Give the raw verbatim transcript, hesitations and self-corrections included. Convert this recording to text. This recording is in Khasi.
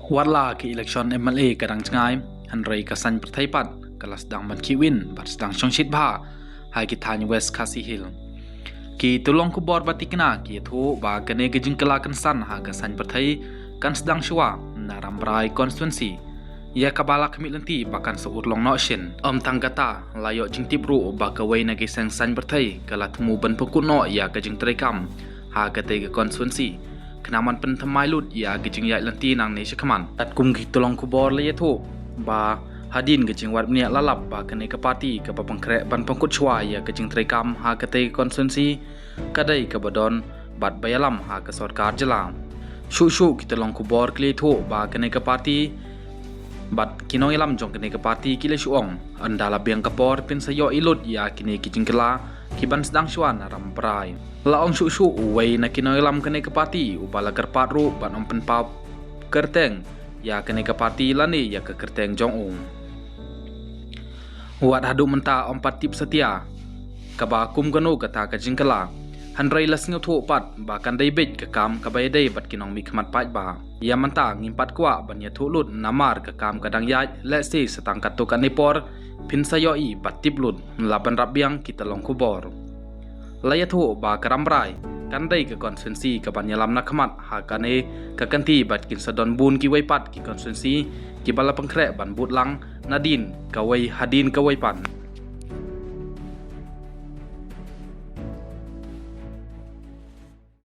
Wat la ka election M L A ka dang jngai, hynrei ka saiñ pyrthei pat ka la sdang ban khih win bad sdang shongshit bha ha ki thaiñ West Khasi Hills. Ki tyllong khubor ba tikna ki ïathuh ba kane ka jingkylla kynsan ha ka saiñ pyrthei kan sdang shuwa na Rambrai constituency, ïa kaba la khmih lynti ba kan sa urlong noh shen. Ym tang kata, la ïoh jingtip ruh ba kawei na ki seng saiñ pyrthei ka la thmu ban pynkut noh ïa ka jingtreikam ha katei ka constituency, khnang ban pynthymmai lut ïa ka jingïaid lynti nangne shakhmat. Katkum ki tyllong khubor la ïathuh ba hadien ka jingwad bniah la lap ba kane ka party kaba pynkhreh ban pynkut shuwa ïa ka jingtreikam ha katei ka constituency ka dei kaba don bad ba ïalam ha ka sorkar jylla. Shuh shuh ki tyllong khubor ki la ïathuh ba kane ka party bad ki nongïalam jong kane ka party ki la shu ong, ynda la biang ka por phin sa ïohi lut ïa kine ki jingkylla kiban sdang shuwa na Rambrai. La ong shuh shuh uwei na ki nongïalam kane ka party uba la kyrpad ruh ban ym pynpaw kyrteng ïa kane ka party lane ïa ka kyrteng jong u. Wat haduh mynta ym pat tip satia kaba kum kano kata ka jingkylla, hynrei la sngewthuh pat ba kan dei beit ka kam kaba ïadei bad ki nongmihkhmat paidbah. Ïa mynta ngim pat kwah ban ïathuh lut namar ka kam ka dang ïaid, lehse sa tang katto katne por phin sa ïohi bad tip lut, la ban rap biang ki tyllong khubor. La ïathuh ba ka Rambrai kan dei ka constituency kaban ïalam na khmat ha kane ka kynti bad kin sa don bun kiwei pat ki constituency kiba la pynkhreh ban bud lang nadien kawei hadien kawei pat.